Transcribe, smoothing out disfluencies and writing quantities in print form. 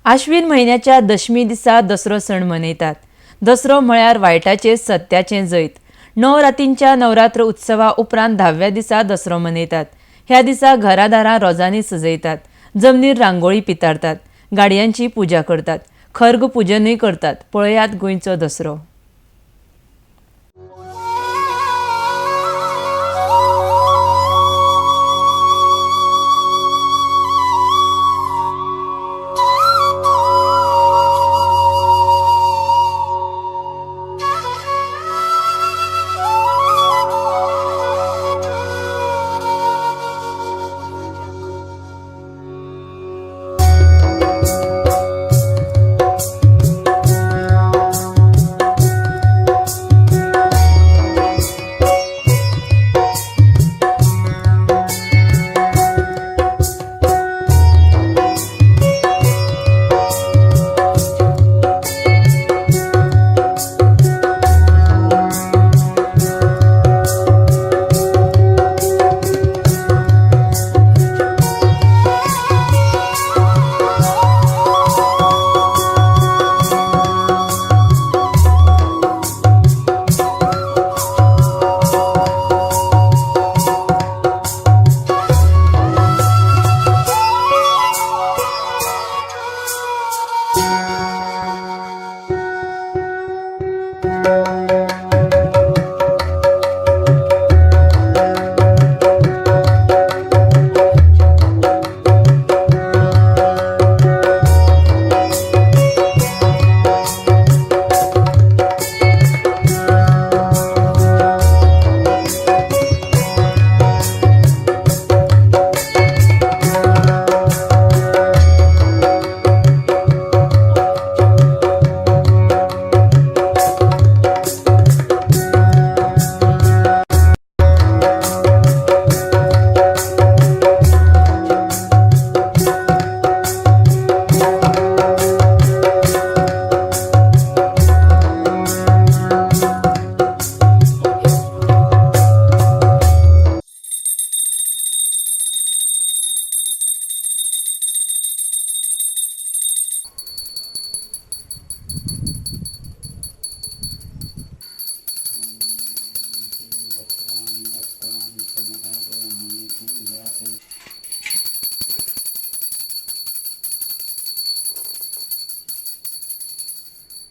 आश्विन म्हयन्याच्या दशमी दिसा दसरो सण मनयतात. दसरो म्हळ्यार वायटाचेर सत्याचें जैत. णव रातींच्या नवरात्र उत्सवा उपरांत धाव्या दिसा दसरो मनयतात. ह्या दिसा घरां दारां रोजांनी सजयतात. जमनीर रांगोळी पितारतात. गाडयांची पुजा करतात. खर्ग पुजनूय करतात. पळयात गोंयचो दसरो.